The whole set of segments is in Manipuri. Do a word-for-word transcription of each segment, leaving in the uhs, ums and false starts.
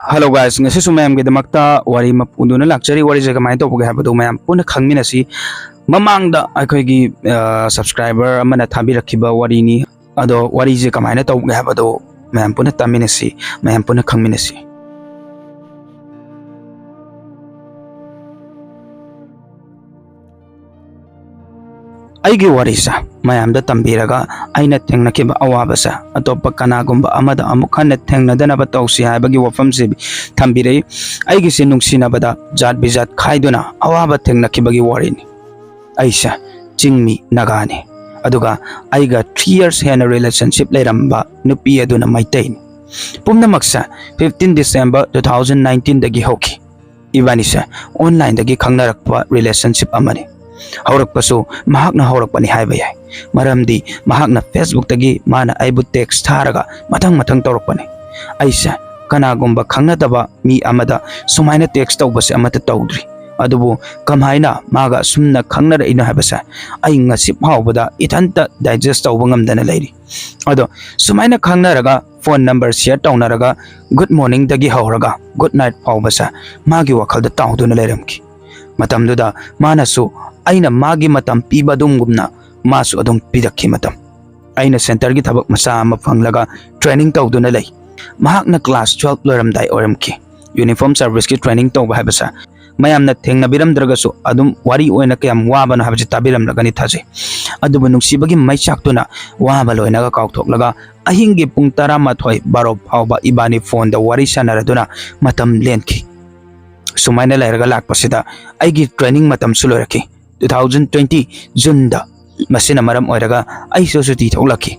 Hello guys, ꯉꯁꯤꯁꯨ ꯃꯌꯥꯝꯒꯤꯗꯃꯛꯇ ꯋꯥꯔꯤ ꯑꯃ ꯄꯨꯗꯨꯅ ꯂꯥꯛꯆꯔꯤ꯫ ꯋꯥꯔꯤꯁꯦ ꯀꯃꯥꯏꯅ ꯇꯧꯕꯒꯦ ꯍꯥꯏꯕꯗꯨ ꯃꯌꯥꯝ ꯄꯨꯟꯅ ꯈꯪꯃꯤꯟꯅꯁꯤ꯫ ꯃꯃꯥꯡꯗ ꯑꯩꯈꯣꯏꯒꯤ ꯁꯕꯁꯀ꯭ꯔꯥꯏꯕꯔ ꯑꯃꯅ ꯊꯥꯕꯤꯔꯛꯈꯤꯕ ꯋꯥꯔꯤꯅꯤ꯫ ꯑꯗꯣ ꯋꯥꯔꯤꯁꯦ ꯀꯃꯥꯏꯅ ꯇꯧꯕꯒꯦ ꯍꯥꯏꯕꯗꯨ ꯃꯌꯥꯝ ꯄꯨꯟꯅ ꯇꯥꯃꯤꯟꯅꯁꯤ, ꯃꯌꯥꯝ ꯄꯨꯟꯅ ꯈꯪꯃꯤꯟꯅꯁꯤ꯫ ꯑꯩꯒꯤ ꯋꯥꯔꯤꯁꯦ ꯃꯌꯥꯝꯗ ꯇꯝꯕꯤꯔꯒ ꯑꯩꯅ ꯊꯦꯡꯅꯈꯤꯕ ꯑꯋꯥꯕꯁꯦ ꯑꯇꯣꯞꯄ ꯀꯅꯥꯒꯨꯝꯕ ꯑꯃꯗ ꯑꯃꯨꯛ ꯍꯟꯅ ꯊꯦꯡꯅꯗꯅꯕ ꯇꯧꯁꯤ ꯍꯥꯏꯕꯒꯤ ꯋꯥꯐꯝꯁꯤ ꯊꯝꯕꯤꯔꯛꯏ꯫ ꯑꯩꯒꯤꯁꯤ ꯅꯨꯡꯁꯤꯅꯕꯗ ꯖꯥꯠ ꯕꯤꯖꯥꯠ ꯈꯥꯏꯗꯨꯅ ꯑꯋꯥꯕ ꯊꯦꯡꯅꯈꯤꯕꯒꯤ ꯋꯥꯔꯤꯅꯤ꯫ ꯑꯩꯁꯦ ꯆꯤꯡꯃꯤ ꯅꯥꯒꯥꯅꯤ, ꯑꯗꯨꯒ ꯑꯩꯒ three years ꯍꯦꯟꯅ relationship ꯂꯩꯔꯝꯕ ꯅꯨꯄꯤ ꯑꯗꯨꯅ ꯃꯩꯇꯩꯅꯤ꯫ ꯄꯨꯝꯅꯃꯛꯁꯦ fifteen December two thousand nineteenꯗꯒꯤ ꯍꯧꯈꯤ꯫ ꯏꯕꯥꯅꯤꯁꯦ online ꯗꯒꯤ ꯈꯪꯅꯔꯛꯄ relationship ꯑꯃꯅꯤ꯫ ꯍꯧꯔꯛꯄꯁꯨ ꯃꯍꯥꯛꯅ ꯍꯧꯔꯛꯄꯅꯤ ꯍꯥꯏꯕ ꯌꯥꯏ, ꯃꯔꯝꯗꯤ ꯃꯍꯥꯛꯅ Facebook ꯇꯒꯤ ꯃꯥꯅ ꯑꯩꯕꯨ text ꯊꯥꯔꯒ ꯃꯊꯪ ꯃꯊꯪ ꯇꯧꯔꯛꯄꯅꯤ꯫ ꯑꯩꯁꯦ ꯀꯅꯥꯒꯨꯝꯕ ꯈꯪꯅꯗꯕ ꯃꯤ ꯑꯃꯗ ꯁꯨꯃꯥꯏꯅ text ꯇꯧꯕꯁꯦ ꯑꯃꯠꯇ ꯇꯧꯗ꯭ꯔꯤ꯫ ꯑꯗꯨꯕꯨ ꯀꯃꯥꯏꯅ ꯃꯥꯒ ꯑꯁꯨꯝꯅ ꯈꯪꯅꯔꯛꯏꯅꯣ ꯍꯥꯏꯕꯁꯦ ꯑꯩ ꯉꯁꯤ ꯐꯥꯎꯕꯗ ꯏꯊꯟꯇ digest ꯇꯧꯕ ꯉꯝꯗꯅ ꯂꯩꯔꯤ꯫ ꯑꯗꯣ ꯁꯨꯃꯥꯏꯅ ꯈꯪꯅꯔꯒ phone number share ꯇꯧꯅꯔꯒ good morning ꯗꯒꯤ ꯍꯧꯔꯒ good night ꯐꯥꯎꯕꯁꯦ ꯃꯥꯒꯤ ꯋꯥꯈꯜꯗ ꯇꯥꯎꯗꯨꯅ ꯂꯩꯔꯝꯈꯤ꯫ ꯃꯇꯝꯗꯨꯗ ꯃꯥꯅꯁꯨ ꯑꯩꯅ ꯃꯥꯒꯤ ꯃꯇꯝ ꯄꯤꯕ ꯑꯗꯨꯝꯒꯨꯝꯅ ꯃꯥꯁꯨ ꯑꯗꯨꯝ ꯄꯤꯔꯛꯈꯤ ꯃꯇꯝ꯫ ꯑꯩꯅ center ꯒꯤ ꯊꯕꯛ ꯃꯆꯥ ꯑꯃ ꯐꯪꯂꯒ training ꯇꯧꯗꯨꯅ ꯂꯩ꯫ ꯃꯍꯥꯛꯅ class twelve ꯂꯣꯏꯔꯝꯗꯥꯏ ꯑꯣꯏꯔꯝꯈꯤ꯫ Uniform service ꯀꯤ training ꯇꯧꯕ ꯍꯥꯏꯕꯁꯦ ꯃꯌꯥꯝꯅ ꯊꯦꯡꯅꯕꯤꯔꯝꯗ꯭ꯔꯒꯁꯨ ꯑꯗꯨꯝ ꯋꯥꯔꯤ ꯑꯣꯏꯅ ꯀꯌꯥꯝ ꯋꯥꯕꯅꯣ ꯍꯥꯏꯕꯁꯤ ꯇꯥꯕꯤꯔꯝꯂꯒꯅꯤ ꯊꯥꯖꯩ꯫ ꯑꯗꯨꯕꯨ ꯅꯨꯡꯁꯤꯕꯒꯤ ꯃꯩꯆꯥꯛꯇꯨꯅ ꯋꯥꯕ ꯂꯣꯏꯅꯒ ꯀꯥꯎꯊꯣꯛꯂꯒ ꯑꯍꯤꯡꯒꯤ ꯄꯨꯡ ꯇꯔꯥꯃꯥꯊꯣꯏ ꯕꯥꯔꯣ ꯐꯥꯎꯕ ꯏꯕꯥꯅꯤ phone ꯗ ꯋꯥꯔꯤ ꯁꯥꯟꯅꯔꯗꯨꯅ ꯃꯇꯝ ꯂꯦꯟꯈꯤ꯫ ꯁꯨꯃꯥꯏꯅ ꯂꯩꯔꯒ ꯂꯥꯛꯄꯁꯤꯗ ꯑꯩꯒꯤ training ꯃꯇꯝꯁꯨ ꯂꯣꯏꯔꯛꯈꯤ꯫ Two thousand twenty June ꯗ꯫ ꯃꯁꯤꯅ ꯃꯔꯝ ꯑꯣꯏꯔꯒ ꯑꯩꯁꯨ ꯁꯨꯇꯤ ꯊꯣꯛꯂꯛꯈꯤ꯫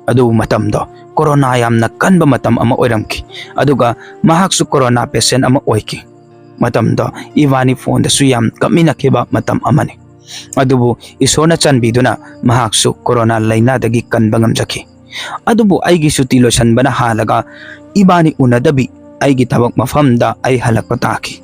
ꯑꯗꯨꯕꯨ ꯃꯇꯝꯗꯣ ꯀꯣꯔꯣꯅꯥ ꯌꯥꯝꯅ ꯀꯟꯕ ꯃꯇꯝ ꯑꯃ ꯑꯣꯏꯔꯝꯈꯤ꯫ ꯑꯗꯨꯒ ꯃꯍꯥꯛꯁꯨ ꯀꯣꯔꯣꯅꯥ patient ꯑꯃ ꯑꯣꯏꯈꯤ꯫ ꯃꯇꯝꯗꯣ ꯏꯕꯥꯅꯤ phone ꯗꯁꯨ ꯌꯥꯝ ꯀꯞꯃꯤꯟꯅꯈꯤꯕ ꯃꯇꯝ ꯑꯃꯅꯤ꯫ ꯑꯗꯨꯕꯨ ꯏꯁꯣꯔꯅ ꯆꯥꯟꯕꯤꯗꯨꯅ ꯃꯍꯥꯛꯁꯨ ꯀꯣꯔꯣꯅꯥ ꯂꯥꯏꯅꯥꯗꯒꯤ ꯀꯟꯕ ꯉꯝꯖꯈꯤ꯫ ꯑꯗꯨꯕꯨ ꯑꯩꯒꯤ ꯁꯨꯇꯤ ꯂꯣꯏꯁꯤꯟꯕꯅ ꯍꯥꯜꯂꯒ ꯏꯕꯥꯅꯤ ꯎꯅꯗꯕꯤ ꯑꯩꯒꯤ ꯊꯕꯛ ꯃꯐꯝꯗ ꯑꯩ ꯍꯜꯂꯛꯄ ꯇꯥꯈꯤ꯫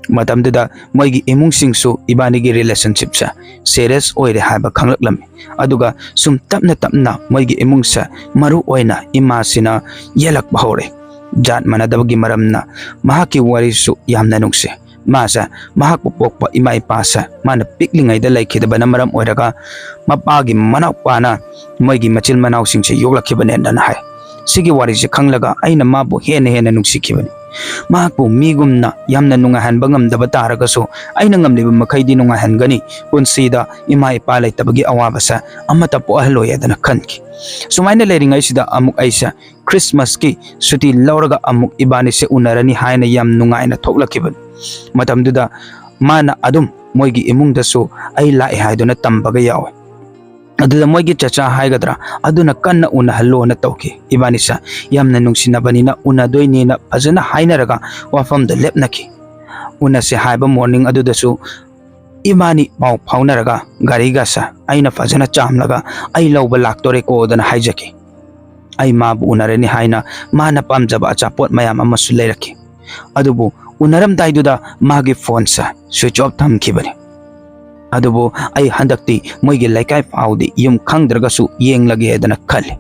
ꯃꯇꯝꯗꯨꯗ ꯃꯣꯏꯒꯤ ꯏꯃꯨꯡꯁꯤꯡꯁꯨ ꯏꯕꯥꯅꯤꯒꯤ relationship ꯁꯦ serious ꯑꯣꯏꯔꯦ ꯍꯥꯏꯕ ꯈꯪꯂꯛꯂꯝꯃꯤ꯫ ꯑꯗꯨꯒ ꯁꯨꯝ ꯇꯞꯅ ꯇꯞꯅ ꯃꯣꯏꯒꯤ ꯏꯃꯨꯡꯁꯦ, ꯃꯔꯨ ꯑꯣꯏꯅ ꯏꯃꯥꯁꯤꯅ ꯌꯦꯜꯂꯛꯄ ꯍꯧꯔꯦ꯫ ꯖꯥꯠ ꯃꯥꯟꯅꯗꯕꯒꯤ ꯃꯔꯝꯅ ꯃꯍꯥꯛꯀꯤ ꯋꯥꯔꯤꯁꯨ ꯌꯥꯝꯅ ꯅꯨꯡꯁꯤ꯫ ꯃꯥꯁꯦ ꯃꯍꯥꯛꯄꯨ ꯄꯣꯛꯄ ꯏꯃꯥ ꯏꯄꯥꯁꯦ ꯃꯥꯅ ꯄꯤꯛꯂꯤꯉꯩꯗ ꯂꯩꯈꯤꯗꯕꯅ ꯃꯔꯝ ꯑꯣꯏꯔꯒ ꯃꯄꯥꯒꯤ ꯃꯅꯥꯎꯄꯥꯅ ꯃꯣꯏꯒꯤ ꯃꯆꯤꯟ ꯃꯅꯥꯎꯁꯤꯡꯁꯦ ꯌꯣꯛꯂꯛꯈꯤꯕꯅꯦꯅ ꯍꯥꯏ꯫ ꯁꯤꯒꯤ ꯋꯥꯔꯤꯁꯦ ꯈꯪꯂꯒ ꯑꯩꯅ ꯃꯥꯕꯨ ꯍꯦꯟꯅ ꯍꯦꯟꯅ ꯅꯨꯡꯁꯤꯈꯤꯕꯅꯤ꯫ ꯃꯍꯥꯛꯄꯨ ꯃꯤꯒꯨꯝꯅ ꯌꯥꯝꯅ ꯅꯨꯡꯉꯥꯏꯍꯟꯕ ꯉꯝꯗꯕ ꯇꯥꯔꯒꯁꯨ ꯑꯩꯅ ꯉꯝꯂꯤꯕ ꯃꯈꯩꯗꯤ ꯅꯨꯡꯉꯥꯏꯍꯟꯒꯅꯤ꯫ ꯄꯨꯟꯁꯤꯗ ꯏꯃꯥ ꯏꯄꯥ ꯂꯩꯇꯕꯒꯤ ꯑꯋꯥꯕꯁꯦ ꯑꯃꯠꯇ ꯄꯣꯛꯍꯜꯂꯣꯏ ꯍꯥꯏꯗꯅ ꯈꯟꯈꯤ꯫ ꯁꯨꯃꯥꯏꯅ ꯂꯩꯔꯤꯉꯩꯁꯤꯗ ꯑꯃꯨꯛ ꯑꯩꯁꯦ ꯈ꯭ꯔꯤꯁꯃꯥꯁꯀꯤ ꯁꯨꯇꯤ ꯂꯧꯔꯒ ꯑꯃꯨꯛ ꯏꯕꯥꯅꯤꯁꯦ ꯎꯅꯔꯅꯤ ꯍꯥꯏꯅ ꯌꯥꯝ ꯅꯨꯡꯉꯥꯏꯅ ꯊꯣꯛꯂꯛꯈꯤꯕꯅꯤ꯫ ꯃꯇꯝꯗꯨꯗ ꯃꯥꯅ ꯑꯗꯨꯝ ꯃꯣꯏꯒꯤ ꯏꯃꯨꯡꯗꯁꯨ ꯑꯩ ꯂꯥꯛꯑꯦ ꯍꯥꯏꯗꯨꯅ ꯇꯝꯕꯒ ꯌꯥꯎꯋꯦ꯫ ꯑꯗꯨꯗ ꯃꯣꯏꯒꯤ ꯆꯆꯥ ꯍꯥꯏꯒꯗ꯭ꯔꯥ, ꯑꯗꯨꯅ ꯀꯟꯅ ꯎꯅꯍꯜꯂꯣꯅ ꯇꯧꯈꯤ꯫ ꯏꯕꯥꯅꯤꯁꯦ ꯌꯥꯝꯅ ꯅꯨꯡꯁꯤꯅꯕꯅꯤꯅ ꯎꯅꯗꯣꯏꯅꯦꯅ ꯐꯖꯅ ꯍꯥꯏꯅꯔꯒ ꯋꯥꯐꯝꯗ ꯂꯦꯞꯅꯈꯤ꯫ ꯎꯅꯁꯦ ꯍꯥꯏꯕ ꯃꯣꯔꯅꯤꯡ ꯑꯗꯨꯗꯁꯨ ꯏꯕꯥꯅꯤ ꯄꯥꯎ ꯐꯥꯎꯅꯔꯒ ꯒꯥꯔꯤꯒꯁꯦ ꯑꯩꯅ ꯐꯖꯅ ꯆꯥꯝꯂꯒ ꯑꯩ ꯂꯧꯕ ꯂꯥꯛꯇꯣꯔꯦꯀꯣꯗꯅ ꯍꯥꯏꯖꯈꯤ꯫ ꯑꯩ ꯃꯥꯕꯨ ꯎꯅꯔꯅꯤ ꯍꯥꯏꯅ ꯃꯥꯅ ꯄꯥꯝꯖꯕ ꯑꯆꯥꯄꯣꯠ ꯃꯌꯥꯝ ꯑꯃꯁꯨ ꯂꯩꯔꯛꯈꯤ꯫ ꯑꯗꯨꯕꯨ ꯎꯅꯔꯝꯗꯥꯏꯗꯨꯗ ꯃꯥꯒꯤ ꯐꯣꯟꯁꯦ ꯁ꯭ꯋꯤꯆ ꯑꯣꯐ ꯊꯝꯈꯤꯕꯅꯤ꯫ ꯑꯗꯨꯕꯨ ꯑꯩ ꯍꯟꯗꯛꯇꯤ ꯃꯣꯏꯒꯤ ꯂꯩꯀꯥꯏ ꯐꯥꯎꯗꯤ ꯌꯨꯝ ꯈꯪꯗ꯭ꯔꯒꯁꯨ ꯌꯦꯡꯂꯒꯦꯗꯅ ꯈꯜꯂꯤ꯫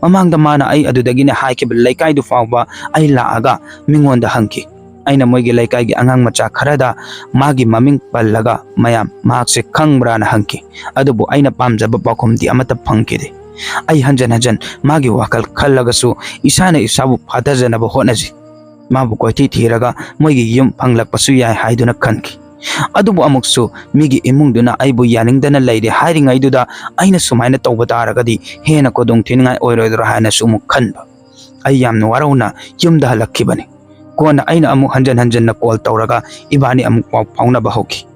ꯃꯃꯥꯡꯗ ꯃꯥꯅ ꯑꯩ ꯑꯗꯨꯗꯒꯤꯅꯦ ꯍꯥꯏꯈꯤꯕ ꯂꯩꯀꯥꯏꯗꯨ ꯐꯥꯎꯕ ꯑꯩ ꯂꯥꯛꯑꯒ ꯃꯤꯉꯣꯟꯗ ꯍꯪꯈꯤ꯫ ꯑꯩꯅ ꯃꯣꯏꯒꯤ ꯂꯩꯀꯥꯏꯒꯤ ꯑꯉꯥꯡ ꯃꯆꯥ ꯈꯔꯗ ꯃꯥꯒꯤ ꯃꯃꯤꯡ ꯄꯜꯂꯒ ꯃꯌꯥꯝ ꯃꯍꯥꯛꯁꯦ ꯈꯪꯕ꯭ꯔꯥꯅ ꯍꯪꯈꯤ꯫ ꯑꯗꯨꯕꯨ ꯑꯩꯅ ꯄꯥꯝꯖꯕ ꯄꯥꯎꯈꯨꯝꯗꯤ ꯑꯃꯠꯇ ꯐꯪꯈꯤꯗꯦ꯫ ꯑꯩ ꯍꯟꯖꯟ ꯍꯟꯖꯟ ꯃꯥꯒꯤ ꯋꯥꯈꯜ ꯈꯜꯂꯒꯁꯨ ꯏꯁꯥꯅ ꯏꯁꯥꯕꯨ ꯐꯥꯊꯖꯅꯕ ꯍꯣꯠꯅꯖꯩ꯫ ꯃꯥꯕꯨ ꯀꯣꯏꯊꯤ ꯊꯤꯔꯒ ꯃꯣꯏꯒꯤ ꯌꯨꯝ ꯐꯪꯂꯛꯄꯁꯨ ꯌꯥꯏ ꯍꯥꯏꯗꯨꯅ ꯈꯟꯈꯤ꯫ ꯑꯗꯨꯕꯨ ꯑꯃꯨꯛꯁꯨ ꯃꯤꯒꯤ ꯏꯃꯨꯡꯗꯨꯅ ꯑꯩꯕꯨ ꯌꯥꯅꯤꯡꯗꯅ ꯂꯩꯔꯦ ꯍꯥꯏꯔꯤꯉꯩꯗꯨꯗ ꯑꯩꯅ ꯁꯨꯃꯥꯏꯅ ꯇꯧꯕ ꯇꯥꯔꯒꯗꯤ ꯍꯦꯟꯅ ꯈꯨꯗꯣꯡ ꯊꯤꯅꯤꯡꯉꯥꯏ ꯑꯣꯏꯔꯣꯏꯗ꯭ꯔꯥ ꯍꯥꯏꯅꯁꯨ ꯑꯃꯨꯛ ꯈꯟꯕ꯫ ꯑꯩ ꯌꯥꯝꯅ ꯋꯥꯔꯧꯅ ꯌꯨꯝꯗ ꯍꯜꯂꯛꯈꯤꯕꯅꯤ꯫ ꯀꯣꯟꯅ ꯑꯩꯅ ꯑꯃꯨꯛ ꯍꯟꯖꯟ ꯍꯟꯖꯟꯅ ꯀꯣꯜ ꯇꯧꯔꯒ ꯏꯕꯥꯅꯤ ꯑꯃꯨꯛ ꯄꯥꯎ ꯐꯥꯎꯅꯕ ꯍꯧꯈꯤ꯫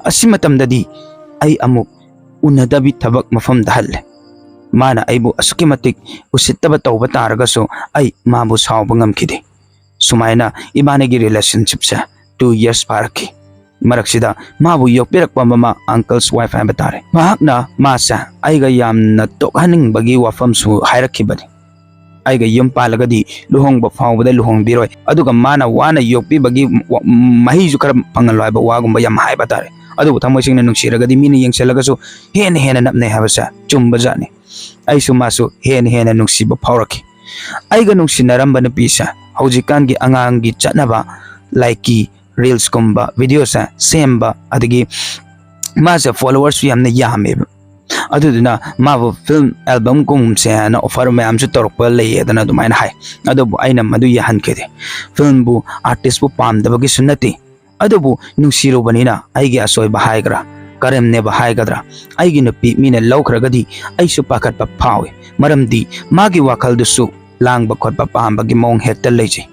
ꯑꯁꯤ ꯃꯇꯝꯗꯗꯤ ꯑꯩ ꯑꯃꯨꯛ ꯎꯅꯗꯕꯤ ꯊꯕꯛ ꯃꯐꯝꯗ ꯍꯜꯂꯦ꯫ ꯃꯥꯅ ꯑꯩꯕꯨ ꯑꯁꯨꯛꯀꯤ ꯃꯇꯤꯛ ꯎꯁꯤꯠꯇꯕ ꯇꯧꯕ ꯇꯥꯔꯒꯁꯨ ꯑꯩ ꯃꯥꯕꯨ ꯁꯥꯎꯕ ꯉꯝꯈꯤꯗꯦ꯫ ꯁꯨꯃꯥꯏꯅ ꯏꯕꯥꯅꯤꯒꯤ ꯔꯤꯂꯦꯁꯟꯁꯤꯞꯁꯦ ꯇꯨ ꯌꯔꯁ ꯐꯥꯔꯛꯈꯤ꯫ ꯃꯔꯛꯁꯤꯗ ꯃꯥꯕꯨ ꯌꯣꯛꯄꯤꯔꯛꯄ ꯃꯃꯥ, uncle's wife ꯍꯥꯏꯕ ꯇꯥꯔꯦ, ꯃꯍꯥꯛꯅ ꯃꯥꯁꯦ ꯑꯩꯒ ꯌꯥꯝꯅ ꯇꯣꯛꯍꯟꯅꯤꯡꯕꯒꯤ ꯋꯥꯐꯝꯁꯨ ꯍꯥꯏꯔꯛꯈꯤꯕꯅꯤ꯫ ꯑꯩꯒ ꯌꯨꯝ ꯄꯥꯜꯂꯒꯗꯤ ꯂꯨꯍꯣꯡꯕ ꯐꯥꯎꯕꯗ ꯂꯨꯍꯣꯡꯕꯤꯔꯣꯏ, ꯑꯗꯨꯒ ꯃꯥꯅ ꯋꯥꯅ ꯌꯣꯛꯄꯤꯕꯒꯤ ꯋꯥ-, ꯃꯍꯩꯁꯨ ꯈꯔ ꯐꯪꯍꯜꯂꯣ ꯍꯥꯏꯕ ꯋꯥꯒꯨꯝꯕ ꯌꯥꯝ ꯍꯥꯏꯕ ꯇꯥꯔꯦ꯫ ꯑꯗꯨꯕꯨ ꯊꯃꯣꯏ ꯁꯦꯡꯅ ꯅꯨꯡꯁꯤꯔꯒꯗꯤ ꯃꯤꯅ ꯌꯦꯡꯁꯤꯜꯂꯒꯁꯨ ꯍꯦꯟꯅ ꯍꯦꯟꯅ ꯅꯞꯅꯩ ꯍꯥꯏꯕꯁꯦ ꯆꯨꯝꯕꯖꯥꯠꯅꯤ꯫ ꯑꯩꯁꯨ ꯃꯥꯁꯨ ꯍꯦꯟꯅ ꯍꯦꯟꯅ ꯅꯨꯡꯁꯤꯕ ꯐꯥꯎꯔꯛꯈꯤ꯫ ꯑꯩꯒ ꯅꯨꯡꯁꯤꯅꯔꯝꯕ ꯅꯨꯄꯤꯁꯦ ꯍꯧꯖꯤꯛꯀꯥꯟꯒꯤ ꯑꯉꯥꯡꯒꯤ ꯆꯠꯅꯕ ꯂꯥꯏꯛꯀꯤ ꯔꯤꯜꯁꯀꯨꯝꯕ ꯚꯤꯗꯤꯑꯣꯁꯦ ꯁꯦꯝꯕ, ꯑꯗꯒꯤ ꯃꯥꯁꯦ ꯐꯣꯂꯣꯋꯔꯁꯨ ꯌꯥꯝꯅ ꯌꯥꯝꯃꯦꯕ꯫ ꯑꯗꯨꯗꯨꯅ ꯃꯥꯕꯨ ꯐꯤꯂꯝ ꯑꯦꯜꯕꯝꯒꯨꯝꯁꯦ ꯍꯥꯏꯅ ꯑꯣꯐꯔ ꯃꯌꯥꯝꯁꯨ ꯇꯧꯔꯛꯄ ꯂꯩꯌꯦꯗꯅ ꯑꯗꯨꯃꯥꯏꯅ ꯍꯥꯏ꯫ ꯑꯗꯨꯕꯨ ꯑꯩꯅ ꯃꯗꯨ ꯌꯥꯍꯟꯈꯤꯗꯦ꯫ ꯐꯤꯂꯝꯕꯨ ꯑꯥꯔꯇꯤꯁꯄꯨ ꯄꯥꯝꯗꯕꯒꯤꯁꯨ ꯅꯠꯇꯦ, ꯑꯗꯨꯕꯨ ꯅꯨꯡꯁꯤꯔꯨꯕꯅꯤꯅ ꯑꯩꯒꯤ ꯑꯁꯣꯏꯕ ꯍꯥꯏꯒ꯭ꯔꯥ, ꯀꯔꯦꯝꯅꯦꯕ ꯍꯥꯏꯒꯗ꯭ꯔꯥ, ꯑꯩꯒꯤ ꯅꯨꯄꯤ ꯃꯤꯅ ꯂꯧꯈ꯭ꯔꯒꯗꯤ ꯑꯩꯁꯨ ꯄꯥꯈꯠꯄ ꯐꯥꯎꯏ꯫ ꯃꯔꯝꯗꯤ ꯃꯥꯒꯤ ꯋꯥꯈꯜꯗꯨꯁꯨ ꯂꯥꯡꯕ ꯈꯣꯠꯄ ꯄꯥꯝꯕꯒꯤ ꯃꯑꯣꯡ ꯍꯦꯛꯇ ꯂꯩꯖꯩ꯫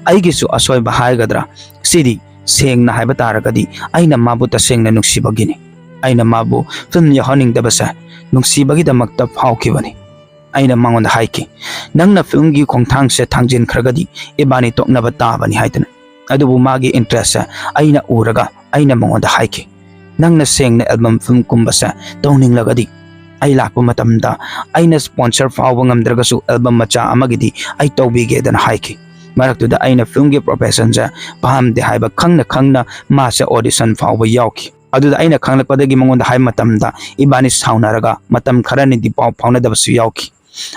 ꯑꯩꯒꯤꯁꯨ ꯑꯁꯣꯏꯕ ꯍꯥꯏꯒꯗ꯭ꯔꯥ, ꯁꯤꯗꯤ ꯁꯦꯡꯅ ꯍꯥꯏꯕ ꯇꯥꯔꯒꯗꯤ ꯑꯩꯅ ꯃꯥꯕꯨ ꯇꯁꯦꯡꯅ ꯅꯨꯡꯁꯤꯕꯒꯤꯅꯤ꯫ ꯑꯩꯅ ꯃꯥꯕꯨ ꯐꯤꯂꯝ ꯌꯥꯎꯍꯟꯅꯤꯡꯗꯕꯁꯦ ꯅꯨꯡꯁꯤꯕꯒꯤꯗꯃꯛꯇ ꯐꯥꯎꯈꯤꯕꯅꯤ꯫ ꯑꯩꯅ ꯃꯉꯣꯟꯗ ꯍꯥꯏꯈꯤ, "ꯅꯪꯅ ꯐꯤꯂꯝꯒꯤ ꯈꯣꯡꯊꯥꯡꯁꯦ ꯊꯥꯡꯖꯤꯟꯈ꯭ꯔꯒꯗꯤ ꯏꯕꯥꯅꯤ ꯇꯣꯛꯅꯕ ꯇꯥꯕꯅꯤ" ꯍꯥꯏꯗꯅ꯫ ꯑꯗꯨꯕꯨ ꯃꯥꯒꯤ ꯏꯟꯇꯔꯦꯁꯁꯦ ꯑꯩꯅ ꯎꯔꯒ ꯑꯩꯅ ꯃꯉꯣꯟꯗ ꯍꯥꯏꯈꯤ, "ꯅꯪꯅ ꯁꯦꯡꯅ ꯑꯦꯜꯕꯝ ꯐꯤꯂꯝꯒꯨꯝꯕꯁꯦ ꯇꯧꯅꯤꯡꯂꯒꯗꯤ ꯑꯩ ꯂꯥꯛꯄ ꯃꯇꯝꯗ ꯑꯩꯅ ꯁ꯭ꯄꯣꯟꯁꯔ ꯐꯥꯎꯕ ꯉꯝꯗ꯭ꯔꯒꯁꯨ ꯑꯦꯜꯕꯝ ꯃꯆꯥ ꯑꯃꯒꯤꯗꯤ ꯑꯩ ꯇꯧꯕꯤꯒꯦꯗꯅ" ꯍꯥꯏꯈꯤ꯫ ꯃꯔꯛꯇꯨꯗ ꯑꯩꯅ ꯐꯤꯂꯝꯒꯤ ꯄ꯭ꯔꯣꯐꯦꯁꯟꯁꯦ ꯄꯥꯝꯗꯦ ꯍꯥꯏꯕ ꯈꯪꯅ ꯈꯪꯅ ꯃꯥꯁꯦ ꯑꯣꯗꯤꯁꯟ ꯐꯥꯎꯕ ꯌꯥꯎꯈꯤ꯫ ꯑꯗꯨꯗ ꯑꯩꯅ ꯈꯪꯂꯛꯄꯗꯒꯤ ꯃꯉꯣꯟꯗ ꯍꯥꯏꯕ ꯃꯇꯝꯗ ꯏꯕꯥꯅꯤ ꯁꯥꯎꯅꯔꯒ ꯃꯇꯝ ꯈꯔꯅꯤꯗꯤ ꯄꯥꯎ ꯐꯥꯎꯅꯗꯕꯁꯨ ꯌꯥꯎꯈꯤ꯫